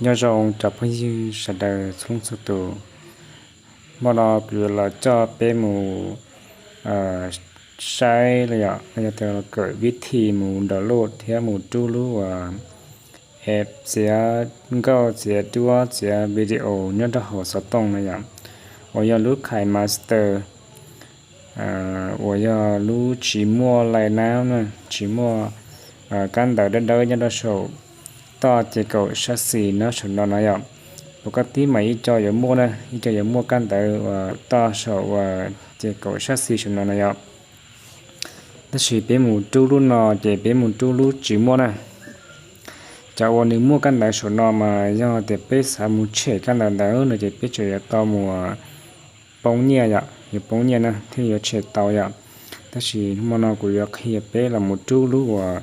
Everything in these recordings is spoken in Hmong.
Nyob zoo cov phooj ywg sawv daws txhua leej txhua tus, hmo no kuv yuav los coj peb mus saib los yog, los yog tias kawm vib thi mus download thiab mus rub lub uas app txiav nkauj txiav duab txiav video nyob rau hauv xov tooj no yom, uas yog lub KineMaster, uas yog lub tsis muaj lai nab na, tsis muaj kab ntawv dawb dawb nyob rau saum toj ces kaum sab xis nyob saum no no yom. Pom koj tib mas ib co yuav muaj na, ib co yuav muaj kab ntawv uas toj saum uas ces kaum sab xis saum no no yom. Tab sis peb mus rub lub no ces peb mus rub lub tsis muaj na. Cov uas nws muaj kab ntawv saum no mas yog tias peb xav mus tshem kab ntawv ntawd no ces peb tseem yuav tau mus poob nyiaj yom, yuav poob nyiaj na thiaj yuav tshem tau yom. Tab sis hmo no kuv yuav qhia peb los mus rub lub uas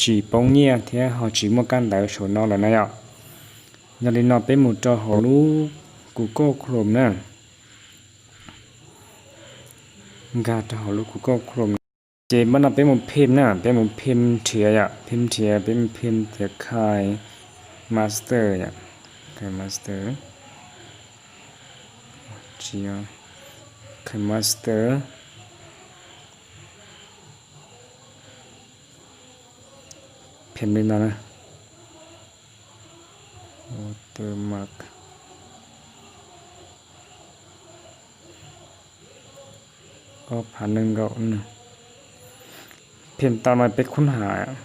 tsis poob nyiaj thiab ho tsis muaj kab ntawv saum no lawm na yom. Yog li no peb mus rau hauv lub Google Chrome na. Nkag rau hauv lub Google Chrome no. Ces npaj no peb mus phim na, peb mus phim nrhiav yom, phim nrhiav peb mus phim tias KineMaster yom, KineMaster, tsis yog, KineMaster, phim li no na, watermark, ob phav nees nkaum. Phim tau no peb khub ham,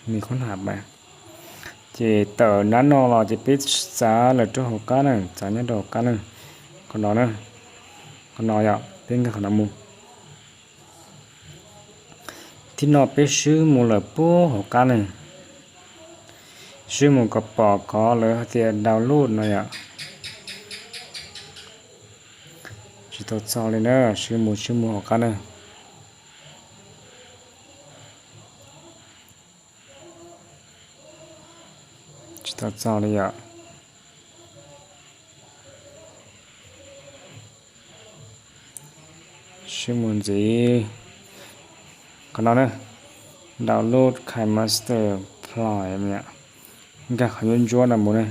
nws khub ham pab. Ces tawm nab no los ces peb txav lawm rau hauv qab na, txav nyob rau hauv qab na, qhov no na, qhov no yom, peb nkag qhov no mus. Thib no peb swb mus lawm puag hauv qab na, swb mus kom pom qhov lawv hais tias download no yom. Tsis tau txog li na, swb mus swb mus hauv qab na. Tsis tau txog li yom. Swb mus ntxiv, qhov no na, download KineMaster Pro, nkag qhov ntsuab ntsuab no mus na.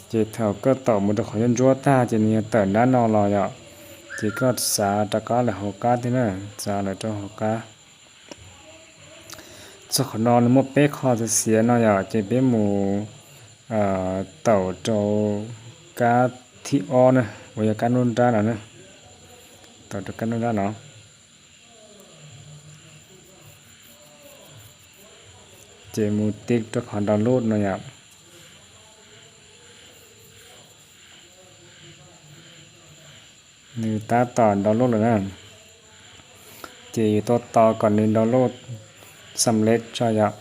Ces thaum koj tawm mus rau qhov ntsuab ntsuab tag ces nws yuav tawm nrab no los yom. Ces koj txav rov qab lawm hauv qab thiab na, txav lawm rau hauv qab. Txog qhov no nws muaj peb qho xiav xiav no yom, ces peb mus tawm rau kab thib ob na, uas yog kab nruab nrab no na. Tawm rau kab nruab nrab no. Ces mus tiv rau qhov download no yom. Nws tab tom download lawm na. Ces yus tau tos kom nws download xam lej tso yom.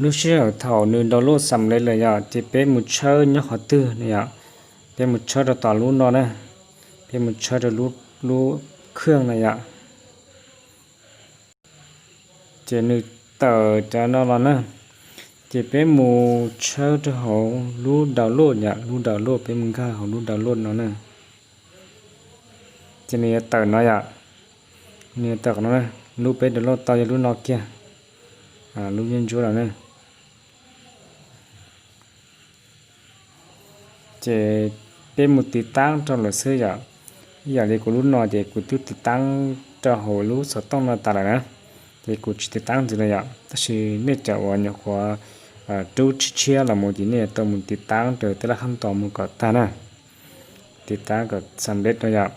Lub sij hawm thaum nws download xam lej lawm yom, ces peb mus tshawb nyob qhov twg no yom. Peb mus tshawb rau tom lub no na. Peb mus tshawb rau lub khaj no yom. Ces nws tawm cov no los na. Ces peb mus tshawb rau hauv lub download yom, lub download, peb mus nkag hauv lub download no na. Ces nws yuav tawm no yom. Nws yuav tawm qhov no na. Lub peb download tau yog lub no kiag, lub nyob ntsuab los na. Ces peb mus tiv taab rau lawm xwb yom. Ib yam li kuv lub no ces kuv twb tiv taab rau hauv lub xov tooj no tas lawm na. Ces kuv tsis tiv taab ntxiv lawm yom. Tab sis nej cov uas nyuam qhuav rub tshiab tshiab los mus ces nej yuav tau mus tiv taab raws tej laj khab tos mus kom tag na. Tiv taab kom xam lej no yom.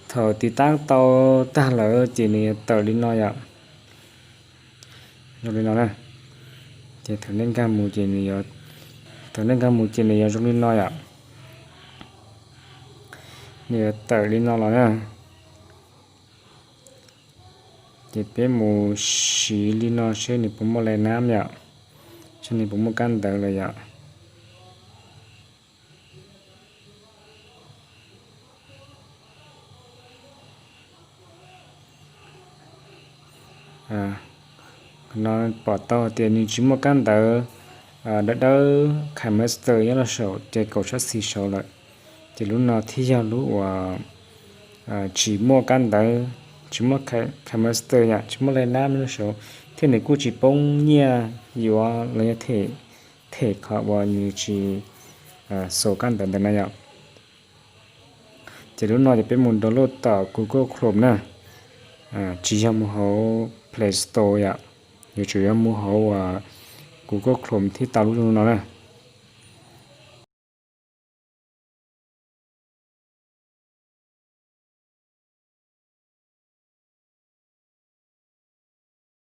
Thaum tiv taab tau tag lawm ces nws yuav tawm li no yom. Zoo li no na. Ces thaum nej nkag mus ces nws yuav, thaum nej nkag mus ces nws yuav zoo li no yom. Nws yuav tawm li no los na. Ces peb mus siv li no seb nws puas muaj lai nab yom, seb nws puas muaj kab ntawv lawm yom. No pom tau tias nws tsis muaj kab ntawv dawb dawb KineMaster nyob rau saum ces kaum sab xis saud lawm. Ces lub no thiaj yog lub uas tsis muaj kab ntawv, tsis muaj KineMaster yom, tsis muaj line up nyob saud, thiab nws kuj tsis poob nyiaj yuav los yog them, them qhov uas nws tsis sau kab ntawv ntawd na yom. Ces lub no ces peb mus download tom Google Chrome na, tsis yog mus hauv Play Store yom, yuav tsum yog mus hauv uas Google Chrome thiaj tau lub zoo no na.